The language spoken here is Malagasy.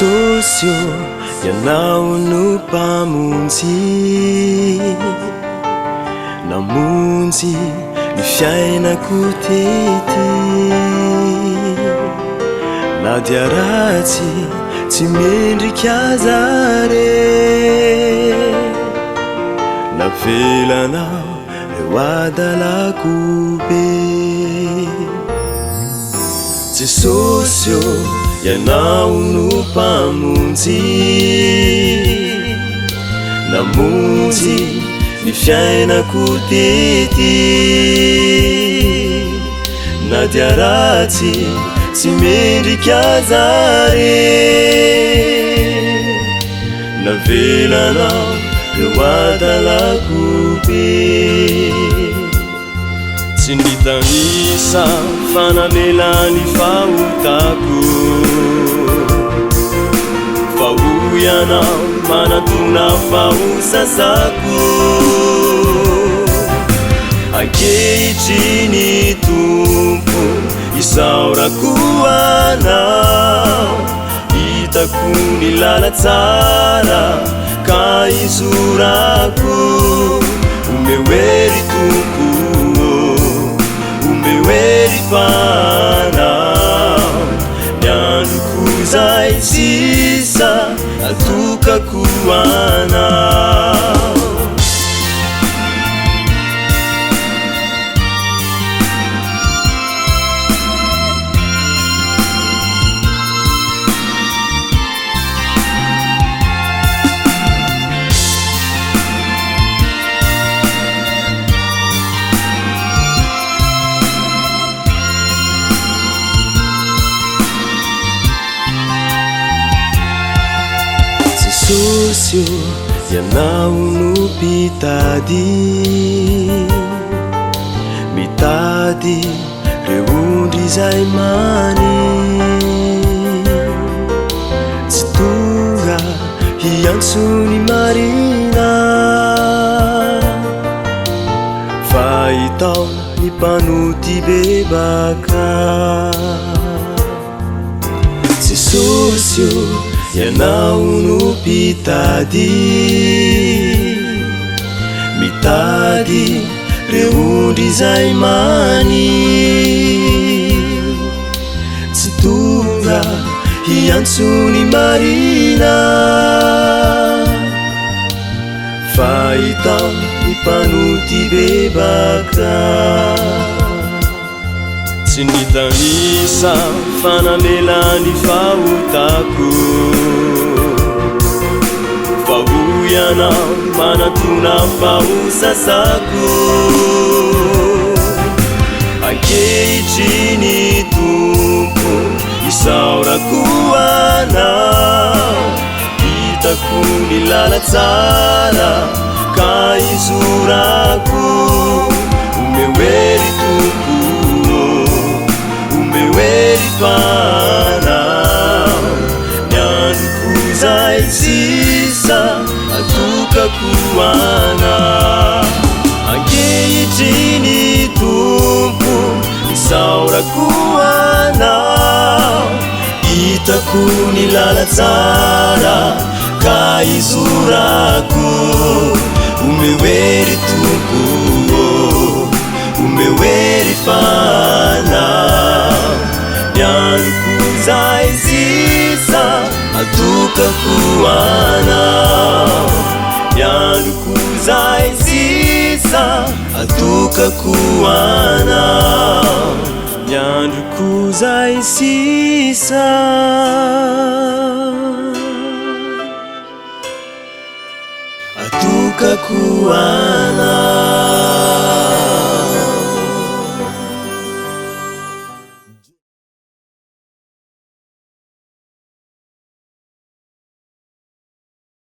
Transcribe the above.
Jesosy ô, Ianao no Mpamonjy, Namonjy ny fiainako tety. Na dia ratsy tsy mendrika aza re, Navelanao reo adalako be. Jesosy ô, Ianao no Mpamonjy, Namonjy ny fiainako tety. Na dia ratsy tsy mendrika aza re, Navelanao reo adalako be. Tsy nitanisa fa namela ny fahotako. Fa hoy ianao manatona fa ho sasako. Ankehitriny Tompo isaorako Anao. Hitako ny lalantsara ka izorako. Omeo hery Tompo ô, omeo hery Fanahy. Ny androko izay sisa atokako Anao. Jesosy ô, Ianao no mpitady, mitady reo ondry izay many. Tsy tonga hiantso ny marina, fa hitaona ny mpanota hibebaka. Jesosy ô, Ianao no mpitady, mitady reo ondry izay many. Tsy tonga hiantso ny marina, fa hitaona ny mpanota hibebaka. Tsy nitanisa fa namela ny fahotako. Fa hoy Ianao manatona fa ho sasako. Ankehitriny Tompo isaorako Anao. Hitako ny lalantsara ka izorako. Omeo hery Tompo ô, omeo hery Fanahy. Ny androko izay sisa atokako Anao. Ankehitriny Tompo isaorako Anao. Hitako ny lalantsara ka izorako. Omeo hery Tompo ô, omeo hery Fanahy. Ny androko izay sisa atokako Anao. Ny androko izay sisa atokako Anao. Ny androko izay sisa atokako Anao.